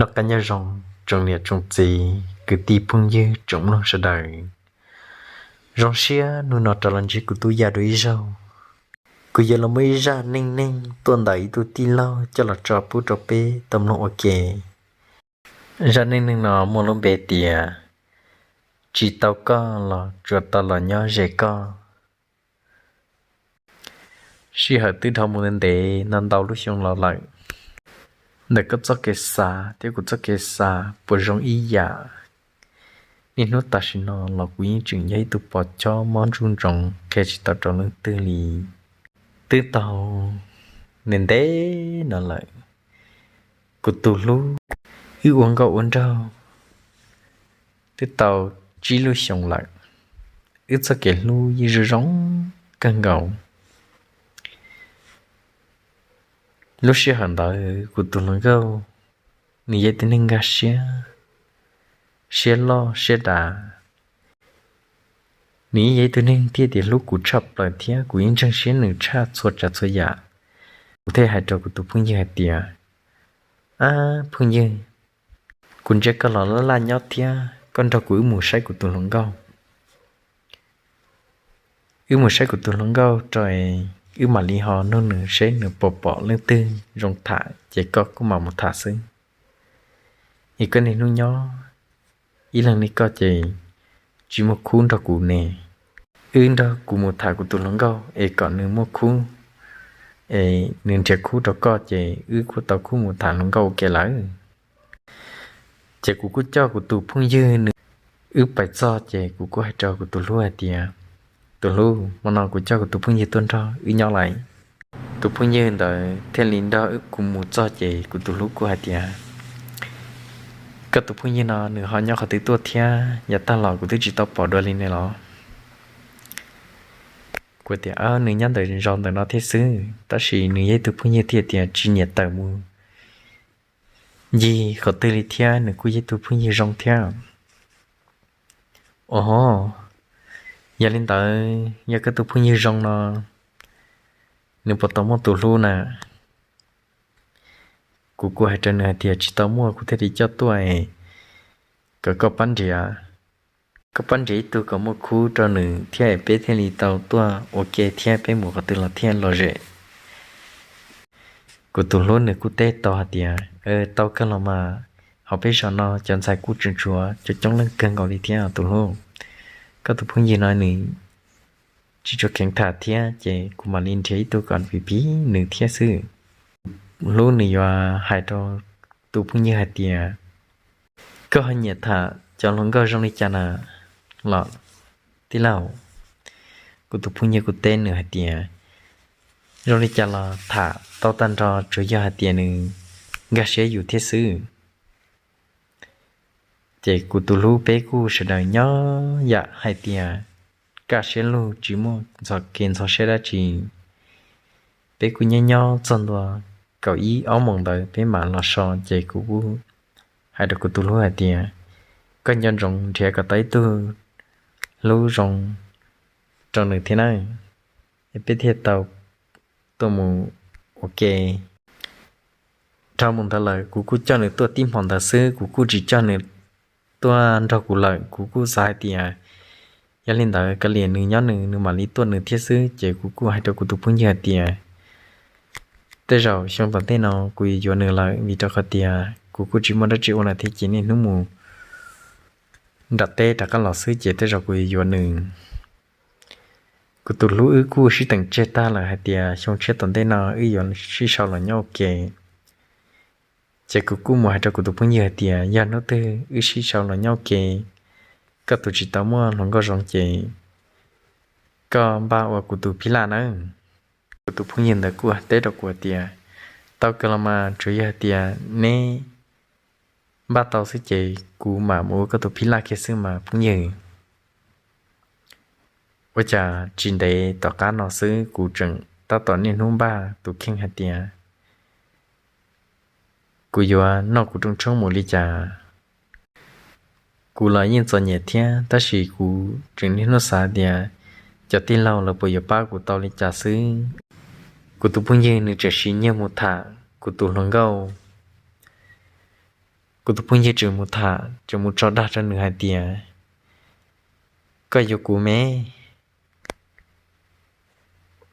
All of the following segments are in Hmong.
Noj qab nyob zoo tsoom niam tsoom txiv kwv tij phooj ywg tsoom mloog sawv daws. Zoo siab hnub no rov los ntsib kuv tub Yaj dua ib zaug. Kuv yuav los muaj ib zaj neej neeg tuaj ntawm ib tug tij laug coj los tso pub rau peb tau mloog ua ke. Zaj neej neeg no muaj lub npe tias tsis tau koj los tsuas tau los nyob ze koj. Sij hawm twb dhau mus ntev ntau ntau lub xyoo los lawm. Ntawm koj txoj kev xav thiab kuv txoj kev xav puas zoo ib yam? Niaj hnub tam sim no los kuv yeej tseem yog ib tug pos chob mob ntsuj ntsoov qhia tsis tau rau leej twg li. Twb tau ntev ntev no lawm, kuv tus hlub, wb ua nkauj ua nraug twb tau tsib lub xyoos lawm. Wb txoj kev hlub yeej zoo zoo kawg nkaus. Lub sij hawm ntawd kuv tus hluas nkauj nws yog ib tug neeg nkag siab, siab loj siab dav. Nws yeej yog ib tug neeg thiaj tias hlub kuv tshaj plaws thiab kuv yeej ntseeg siab nws tshaj txhua tsav txhua yam. Kuv thiaj hais rau kuv tus phooj ywg hais tias, Ab phooj ywg, kuv ntsia koj los laj laj nyob thiab, koj nrog kuv wb mus saib kuv tus hluas nkauj. Wb mus saib kuv tus hluas nkauj rau es wb mam li ho nug nws seb nws puas pom leej twg zoo tham ces koj kuj mam mus tham xwb. Es koj niaj hnub nyob ib leeg li koj ces tsis muaj khub nrog kuv ne. Wb nrog kuv mus tham kuv tus hluas nkauj es kom nws muaj khub, es nws nrhiav khub rau koj ces wb kuj tau khub mus tham hluas nkauj ua ke lawm. Ces kuv kuj coj kuv tus phooj ywg nws, wb pais txog ces kuv kuj hais rau kuv tus hlub hais tias, Tus hlub, hmo no kuv coj kuv tus phooj ywg tuaj nrog wb nyob lawm. Tus phooj ywg ntawd thiaj li nrog kuv mus txog ces kuv tus hlub kuj hais tias, Koj tus phooj ywg no nws ho nyob qhov twg tuaj thiab? Yav tag los kuv twb tsis tau pom dua li ne los. Kuv tias, Nws nyob ntawm zos ntawm no thiab xwb, tab sis nws yog ib tug phooj ywg thiaj tias tsis nyiam tawm mus ncig qhov twg li thiab, nws kuj yog ib tug phooj ywg zoo thiab. Os, yog li ntawd yog koj tus phooj ywg zoo no, nws puas tau muaj tus hlub na? Kuv kuj hais rau nws hais tias, Tsis tau muaj, kuv thiaj li coj tuaj es kom koj pab nrhiav, koj pab nrhiav ib tug kom muaj khub rau nws thiab peb thiaj li tau tuaj ua ke thiab peb mus qhov twg los thiaj lom zem. Kuv tus hlub nws kuj teb tau hais tias, Tau kawg los mas, hauv peb zos no cov ntxhais kuj tseem tshuav coob coob leej kawg nkaus li thiab tus hlub. Koj tus phooj ywg no nws tsis tshua kheev tham thiab ces kuv mam li nrhiav ib tug kom pib pib nws thiab xwb. Hlub nws yuav hais rau tus phooj ywg hais tias, Koj ho nyiam tham cov hluas nkauj zoo li cas na los tij laug? Kuv tus phooj ywg kuj teb nws hais tias, Zoo li cas los tham tau tag nrho, tsuas yog hais tias nws nkag siab yus thiab xwb. Ces kuv tus hlub peb kuj sawv daws nyob yam hais tias kaj siab lug tsis muaj ntxhov kev ntxhov siab dab tsi. Peb kuj nyob nyob txog ntua kaum ib ob moos ntawd peb mam los so, ces kuv kuj hais rau kuv tus hlub hais tias, Koj nco ntsoov nrhiav kom tau ib tug hlub zoo rau nws thiab nawb, es peb thiaj tau tuaj mus ua ke. Dhau mus ntawd lawm kuv kuj coj nws tuaj tib hmo ntawd xwb, kuv kuj tsis coj nws tuaj nrog kuv lawm. Kuv kuj xav hais tias yog li ntawd kav liam nws nyob nws, nws mam li tuaj nws thiab xwb. Ces kuv kuj hais rau kuv tus phooj ywg hais tias, Tej zaum xyoo tom ntej no kuv yuav yuav nws lawm, vim rau qhov tias kuv kuj tsis muaj dab tsi ua lawm thiab, ces niaj hnub mus nram teb rov qab los xwb, ces tej zaum kuv yuav yuav nws. Kuv tus hlub wb kuj sib teem tseg tag lawm hais tias xyoo tshiab tom ntej no wb yuav sib sau los nyob ua ke. Ces kuv kuj mus hais rau kuv tus phooj ywg hais tias, Yog hnub twg wb sib sau los nyob ua ke, koj tus tsis tau muaj hluas nkauj zoo ces koj npaj ua kuv tus phij laj nawb. Kuv tus phooj ywg ntawd kuj teb rau kuv hais tias, Tau kawg los mas, tsuas yog hais tias neb npaj tau xwb ces kuv mam mus ua koj tus phij laj kiag xwb mas phooj ywg. Ua cas tsis ntev tom qab no xwb kuv tseem tab tom niaj hnub npaj tus kheej hais tias kuv yuav noj kuv rooj tshoob mus li cas. Kuv los yeej txom nyem thiab, tab sis kuv tseem niaj hnub xav tias cov tij laug lawv puas yuav pab kuv tau li cas xwb. Kuv tus phooj ywg nws tseem siv nyiag mus tham kuv tus hluas nkauj. Kuv tus phooj ywg tseem mus tham, tseem mus tso dag rau nws hais tias, koj yuav kuv me,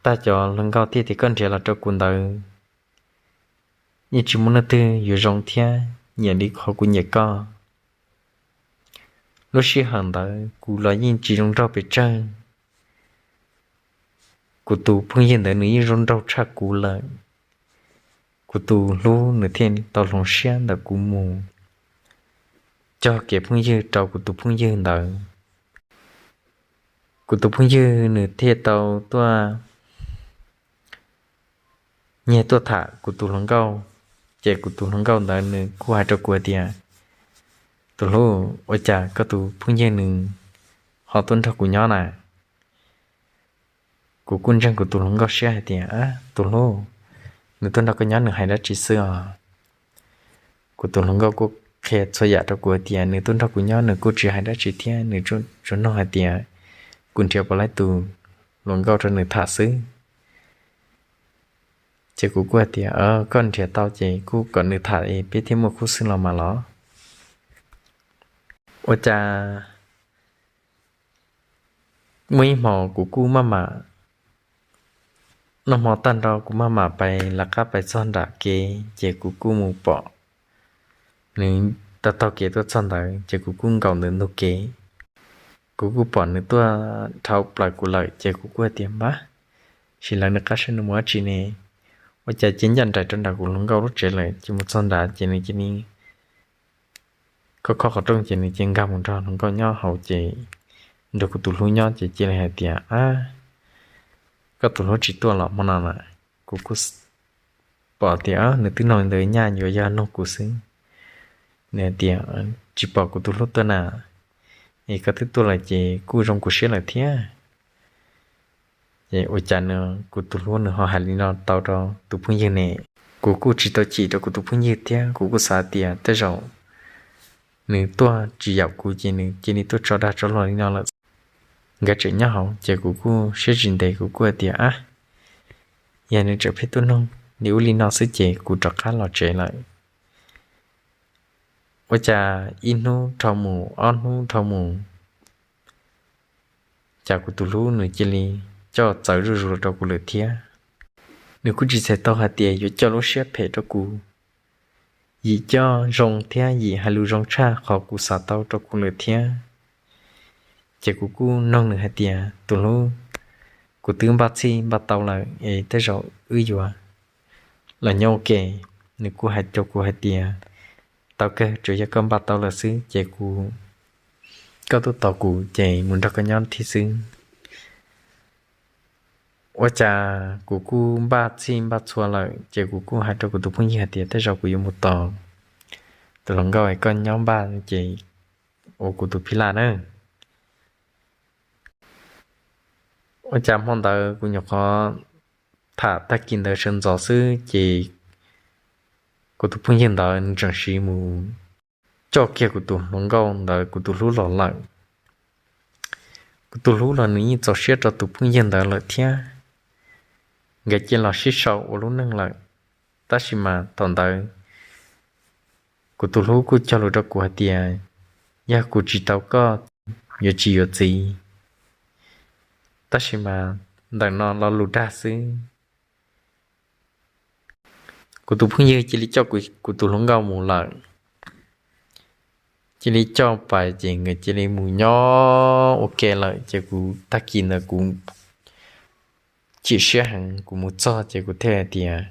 tag cov hluas nkauj thiaj tias koj nrhiav los rau kuv ntawd yeej tsis muaj leej twg yuav zoo thiab nyiam li qhov kuv nyiam koj. Lub sij hawm ntawd kuv los yeej tsis zoo nraug pes tsawg. Kuv tus phooj ywg ntawd nws yeej zoo nraug tshaj kuv lawm. Kuv tus hlub nws thiaj tau hloov siab ntawm kuv mus cog kev phooj ywg rau kuv tus phooj ywg ntawd. Kuv tus phooj ywg nws thiaj tau tuaj nyiag tuaj tham kuv tus hluas nkauj. Ces kuv tus hluas nkauj ntawd nws kuj hais rau kuv hais tias, tus hlub, ua cas koj tus phooj ywg nws ho tuaj nrog kuv nyob na? Kuv kuj ntseeg kuv tus hluas nkauj siab hais tias, tus hlub, nws tuaj nrog koj nyob nws hais dab tsi xwb os? Kuv tus hluas nkauj kuj qhia txhua yam rau kuv hais tias nws tuaj nrog kuv nyob nws kuj tsis hais dab tsi thiab nws tsuas nug hais tias kuv nrhiav puas laib tus hluas nkauj rau nws tham xwb. Ces kuv kuj hais tias, koj nrhiav tau ces kuj kom nws tham es peb thiaj muaj khub xwb los mas los. Ua cas muaj ib hmos kuv kuj maj mam, noj hmo tag nrho kuv maj mam pais lawv qab pais txog nram kev ces kuv kuj mus pom nws taug taug kev tuaj txog ntawd ces kuv kuj nkaum ntawm ntug kev. Kuv kuj pom nws tuaj dhau plaws kuv lawm ces kuv kuj hais tias, npab, sim lawv nws qab saib nws mus dab tsi ne? Ua cas cia ncaj nraim rau nram kuv hluas nkauj lub tsev lawm, ces mus txog nrad ces nws cia li khob khob qhov rooj ces nws cia nkag mus nrog hluas nkauj nyob hauv ces nrog kuv tus hlub nyob ces cia li hais tias, koj tus hlub tsis tuaj los hmo no na? Kuv kuj pom tias nws twb nug ntawd nyaj yuav yog nug kuv xwb. Nws hais tias, tsis pom kuv tus hlub tuaj na, es koj twb tuaj lawm ces kuj zoo kuv siab lawm thiab. Ces ua cas kuv tus hlub nws ho hais li no tau rau tus phooj ywg ne? Kuv kuj tsis tau chim rau kuv tus phooj ywg thiab kuv kuj xav tias tej zaum nws tuaj tsis yaum kuv ces nws cia li tuaj tso dag tso luag li no lawm. Nkawd tseem nyob hauv ces kuv kuj siab tsis ntev kuv kuj hais tias, ab, yog nws tseem pheej tuaj nug li ub li no xwb ces kuv rov qab los tsev lawm. Ua cas ib hnub dhau mus ob hnub dhau mus, cas kuv tus hlub nws cia li coj txawv zuj zus los rau kuv lawm thiab. Nws kuj tsis txhais tau hais tias yuav coj lub siab phem rau kuv, yim coj zoo thiab yim hais lus zoo tshaj qhov kuv xav tau rau kuv lawm thiab. Ces kuv kuj nug nws hais tias, tus hlub, kuv twb npaj txhij npaj tau lawm es tej zaum wb yuav los nyob ua ke. Nws kuj hais rau kuv hais tias, tau kawg, tsuas yog koj npaj tau lawm xwb ces kuv, koj tuaj tos kuv ces mus nrog koj nyob thiab xwb. Ua cas kuv kuj npaj txhij npaj txhua lawm ces kuv kuj hais rau kuv tus phooj ywg hais tias tej zaum kuv yuav mus tos tus hluas nkauj es koj nyob npaj ces ua kuv tus phij laj na. Ua cas hmo ntawd kuv nyuam qhuav tham tag kis ntawd sawv ntxov xwb ces kuv tus phooj ywg ntawd nws tseem siv mus coj kiag kuv tus hluas nkauj ntawd kuv tus hlub los lawm. Kuv tus hlub los nws yeej txaus siab rau tus phooj ywg ntawd lawm thiab, nkawd cia los sib sau ua lub neej lawm. Tab sis mas thaum ntawd kuv tus hlub kuj cog lus rau kuv hais tias, yog kuv tsis tau koj, yuav tsis yuav txiv. Tab sis mas ntawm no lo lus dag xwb. Kuv tus phooj ywg cia li coj kuv tus hluas nkauj mus lawm, cia li coj pais ces nkawd cia li mus nyob ua ke lawm ces kuv tag kis ntawd kuv chim siab heev, kuv mus txog ces kuv thiaj hais tias,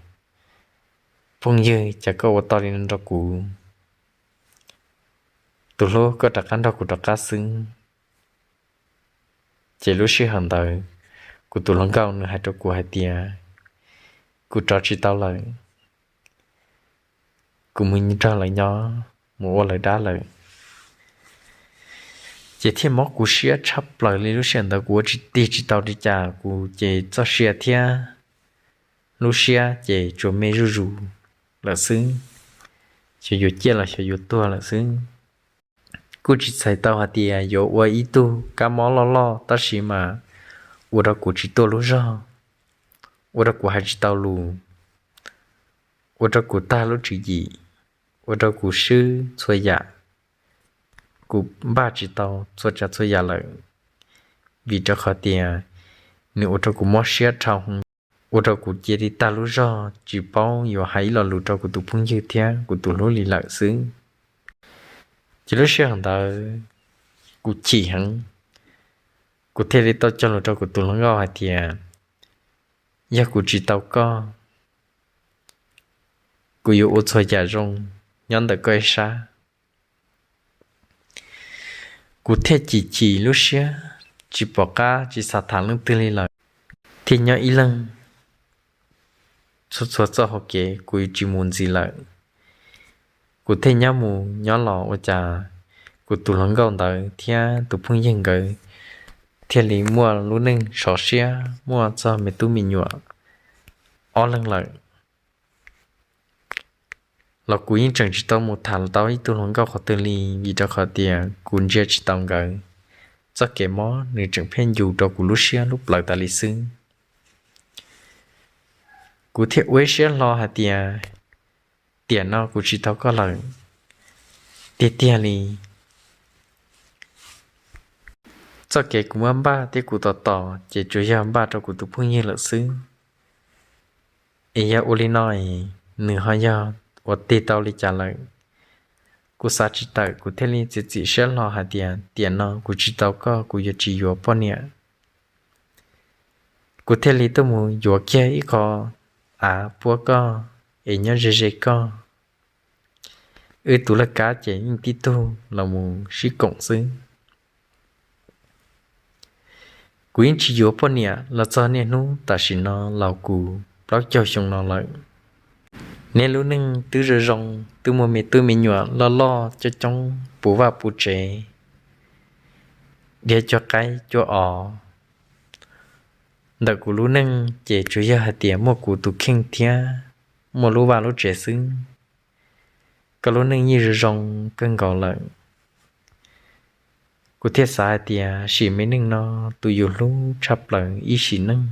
phooj ywg, cas koj ua tau li no rau kuv? Tus hlub, koj rov qab nrog kuv rov qab xwb. Ces lub sij hawm ntawd kuv tus hluas nkauj nws hais rau kuv hais tias, kuv rov tsis tau lawm, kuv mus nrog lawv nyob mus ua lawv dab lawm. Ces thiaj mob kuv siab tshaj plaws li. Lub sij hawm ntawd kuv ua tsis tig tsis tau li cas, kuv ces txoj sia thiab lub siab ces tsuas me zuj zus lawm xwb, xyov yuav ciaj los xyov yuav tuag lawm xwb. Kuj tsis txhais tau hais tias yuav ua ib tug kab mob loj loj tab sis mas ua rau kuv tsis tuaj lub zog, ua rau kuv hais tsis tau lus, ua rau kuv tag lub tswv yim, ua rau kuv swb txhua yam, kuv npaj tsis tau txhua tsav txhua yam lawm, vim rau qhov tias nws ua rau kuv mob siab dhau, ua rau kuv cia li tag lub zog tsis paub yuav hais ib lo lus rau kuv tus phooj ywg thiab kuv tus hlub li lawm xwb. Ces lub sij hawm ntawd kuv chim heev, kuv thiaj li tau cog lus rau kuv tus hluas nkauj hais tias, yog kuv tsis tau koj, kuv yuav ua txhua yam zoo nyob ntawm koj ib sab. Kuv thiaj chim chim lub siab, tsis pom qab tsis xav tham leej twg li lawm, thiaj nyob ib leeg. Txhua txhua txoj hau kev kuv yuav tsis mus ntxiv lawm. Kuv thiaj nyob mus nyob los ua cas kuv tus hluas nkauj ntawd thiab tus phooj ywg nkawd thiaj li muaj lub neej sov siab, muaj txog me tub me nyuam ob leeg lawm. Los kuv yeej tseem tsis tau mus tham tau ib tug hluas nkauj qhov twg li, vim rau qhov tias kuv ntsia tsis tau nkawd. Txoj kev mob nws tseem pheej ncu rau kuv lub siab lub plawv tas li xwb. Kuv thiaj ua ib siab hlo hais tias, tiam no kuv tsis tau koj lawm tiag tiag li. Txoj kev kuv muab npaj thiab kuv tos tos ces tsuas yog npaj rau kuv tus phooj ywg lawm xwb. Es yog ua li no es nws ho yog ua tig tau li cas lawm? Kuv xav tsis tawm, kuv thiaj li txiav txim siab hlo hais tias tiam no kuv tsis tau koj, kuv yuav tsis yuav poj niam. Kuv thiaj li tuaj mus yuav kiag ib qho av puab koj es nyob ze ze koj. Wb tus laj kab ces yeej tib tug los mus sib koom xwb. Kuv yeej tsis yuav poj niam los txog niaj hnub tam sim no los kuv plaub caug xyoo no lawm. Neb lub neej twb zoo zoo, twb muaj me tub me nyuam loj loj coob coob puv vaj puv tsev, dhia cuag qaib cuag os. Ntawm kuv lub neej ces tsuas yog hais tias muaj kuv tus kheej thiab muaj lub vaj lub tsev xwb. Koj lub neej yeej zoo zoo kawg nkaus lawm. Kuv thiaj xav hais tias sim me neej no tus yus hlub tshaj plaws ib sim neej,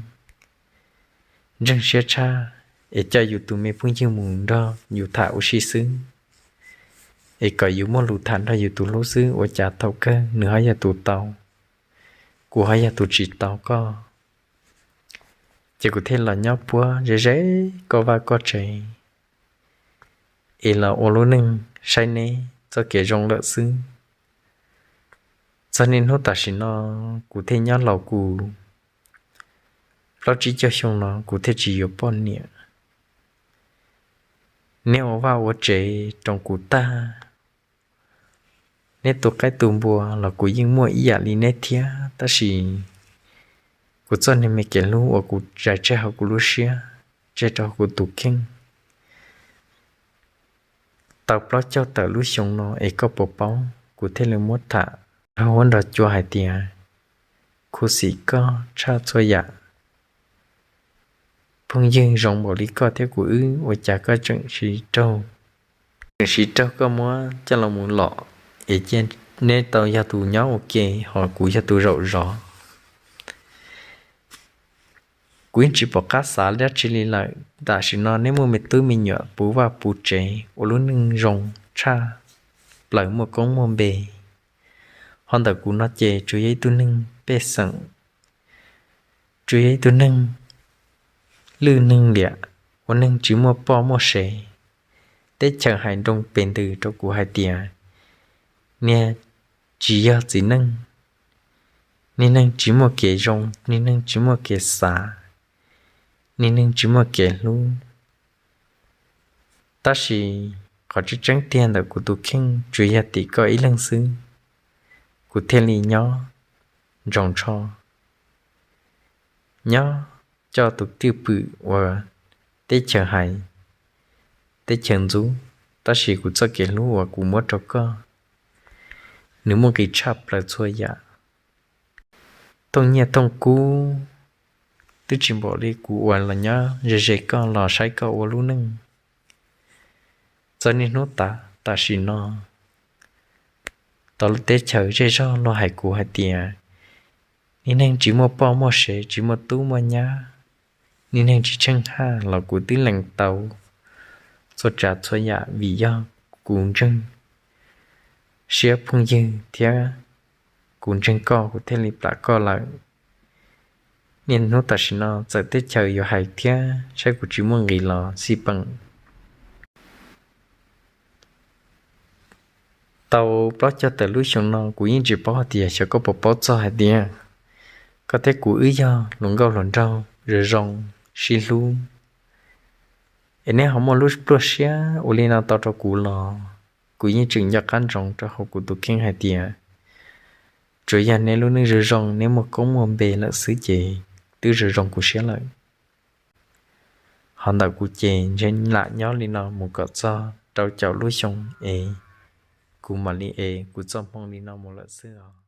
ntseeg siab tshaj, es coj yus tus me phooj ywg mus nrog yus tham ua si xwb, es kom yus muaj lus tham nrog yus tus hlub xwb, ua cas thaum kawg nws ho yog tus tau, kuv ho yog tus tsis tau koj. Ces kuv thiaj los nyob puab ze ze koj vaj koj tsev, es los ua lub neej saib neb txoj kev zoo lawm xwb. Txog niaj hnub tam sim no kuv thiaj nyob laus kuv plaub tsib caug xyoo no kuv thiaj tsis yuav poj niam. Neb ua vaj ua tsev roos kuv tag, neb tu qaib tu npua los kuv yeej muaj ib yam li neb thiab, tab sis kuv txoj niag me kev hlub uas kuv zais tseg hauv kuv lub siab, tseg rau hauv kuv tus kheej tau plaub caug tawm lub xyoo no es koj puas paub, kuv thiaj li muab tham rau huab nrog cua hais tias, khuv xim koj tshaj txhua yam. Phooj ywg zoo npaum li koj thiab kuv wb ua cas koj tseem siv raug, tseem siv raug koj muab coj los mus lom, es cia neb tau yog tus nyob ua ke, ho kuv yog tus zaum zov. Kuv yeej tsis pom qab xav dab tsi li lawm. Tam sim no neb muaj me tub me nyuam puv vaj puv tsev ua lub neej zoo tshaj plaws, muaj koob muaj npe. Ho ntawm kuv no ces tsuas yog ib tug neeg pej xeem, tsuas yog ib tug neeg lwj neeg liam, ua neeg tsis muaj poj muaj sev. Teb chaws hais nroo pes ntws rau kuv hais tias niag tsis yog txiv neej, niag neeg tsis muaj kev zoo, niag neeg tsis muaj kev xav, niag neeg tsis muaj kev hlub. Tab sis qhov tseeb tseeb tiag ntawm kuv tus kheej tsuas yog tim koj ib leeg xwb, kuv thiaj li nyob ntsoos ntsho, nyob coj tus cwj pwm uas teb chaws hais, teb chaws ntxub, tab sis kuv txoj kev hlub uas kuv muab rau koj, nws muaj nqis tshaj plaws txhua yam. Thooj nyiaj thooj kub twb tsis npaum li kuv uas los nyob ze ze koj los saib koj ua lub neej. Txog niaj hnub tav tam sim no, tau lub teb chaws zej zog luag hais kuv hais tias niag neeg tsis muaj poj muaj sev, tsis muaj tub muaj nyab, niag neeg tsis tsheej haj los kuv twb lees tau txhua tsav txhua yam vim yog kuv ntseeg siab phooj ywg thiab kuv ntseeg koj kuv thiaj li plam koj lawm. Niaj hnub tam sim no txawm teb chaws yuav hais thiab saib kuv tsis muaj nqis los xij peem. Tau plaub caug tawm lub xyoo no kuv yeej tsis paub hais tias xyov koj puas paub txog hais tias koj thiab kuv wb yog hluas nkauj hluas nraug zoo zoo sib hlub, es neb ho muaj lub pluaj siab ua li no tau rau kuv los kuv yeej tseem nco qab ntsoov rau hauv kuv tus kheej hais tias tsuas yog neb lub neej zoo zoo, neb muaj koob muaj npe lawm xwb ces twb zoo zoo kuv siab lawm. Ho ntawm kuv ces ntshe lam nyob li no mus kom txog rau caum lub xyoo es kuv mam li es kuv txoj hmoo li no mus lawm xwb os.